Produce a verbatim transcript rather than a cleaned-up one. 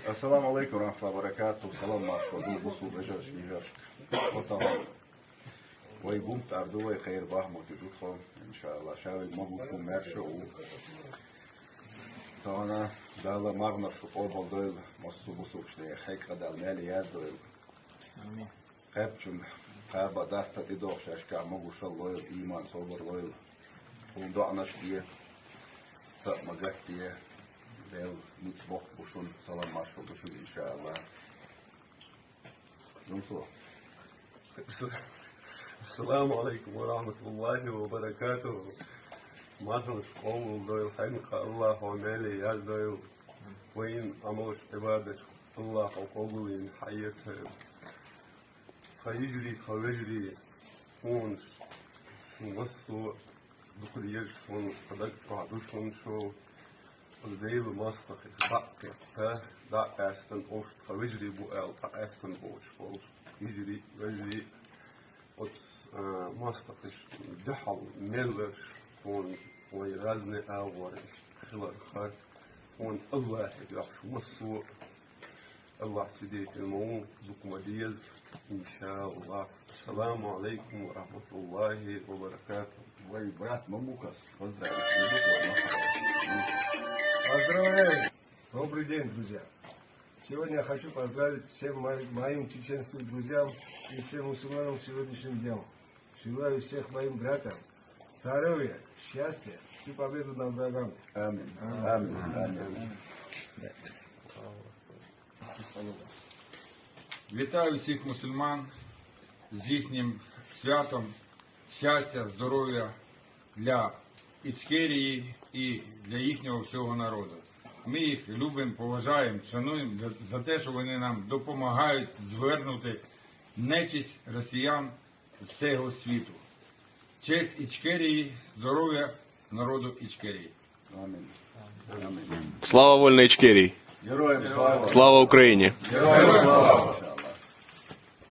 Ассаламу Ӏалайкум ва рахьматуллахӀи ва баракатухӀ. Салам маршо ду, бусулба вежаршка, йижаршка. ОтагӀа вай бумт ар ду, вай кхера бахьмуте ду тхо, иншаАллахӀ. Ша вай могуш ву, маьрша ву. Тахан Дала марханаш къобал дойла, массо бусулбача наьха хьекъа Дала маьле яздойла. Амин. Кхаьбчун кхаба даста тӀедоху шаьшкахь могушалла лойла, иман, собар лойла. Тхуна доӀанаш де, цхьаъ ма гатде, Дела ницкъ боккха бу шуна, салам маршо ду шуна, иншаАллахӀ. Жумсо. Ассаламу Ӏалайкум ва рахьматуллахӀи ва баракатухӀу. Марханаш къобал дойла, хьаьнга АллахӀа маьле яздойла. Вайна Ӏамалш, Ӏибадаташ АллахӀа къобалйина хьаэцайла. Тхан йижарий, тхан вежарий, хӀунда шу массо а дукха дезаш, хӀунда тхан даг чохь ду шуна шу, оцу Делан мостагӀий дӀа а кхетта, дӀа а къаьстина, уьш тхан вежарий бу аьлла, дӀакъаьстина боцуш болчу йижарий, вежарий, оцу, а, мостагӀашна дуьхьал мел верш, хӀунда вай разный агӀор иштта хиларх, хӀунда АллахӀе доьхуш массо а АллахӀ свидетель ма ву, зуьк ма деза, иншаАллахӀ. Ассаламу Ӏалайкум ва рахьматуллахӀи ва баракатухӀу. Вай брат ма бу кхас, поздравить ма бу кхас. Поздравляю! Добрый день, друзья! Сегодня я хочу поздравить всем мои- моим чеченским друзьям и всем мусульманам с сегодняшним днем. Желаю всех моим братьям здоровья, счастья и победу над врагами. Амин. Амин. Амин. Вітаю всіх мусульман з їхнім святом, щастя, здоров'я для Ічкерії і для їхнього всього народу. Ми їх любимо, поважаємо, шануємо за- за те, що вони нам допомагають звернути нечисть росіян з цього світу. Честь Ічкерії, здоров'я народу Ічкерії. Амін. Амін. Слава вольній Ічкерії! Героям слава! Слава Україні! Героям слава!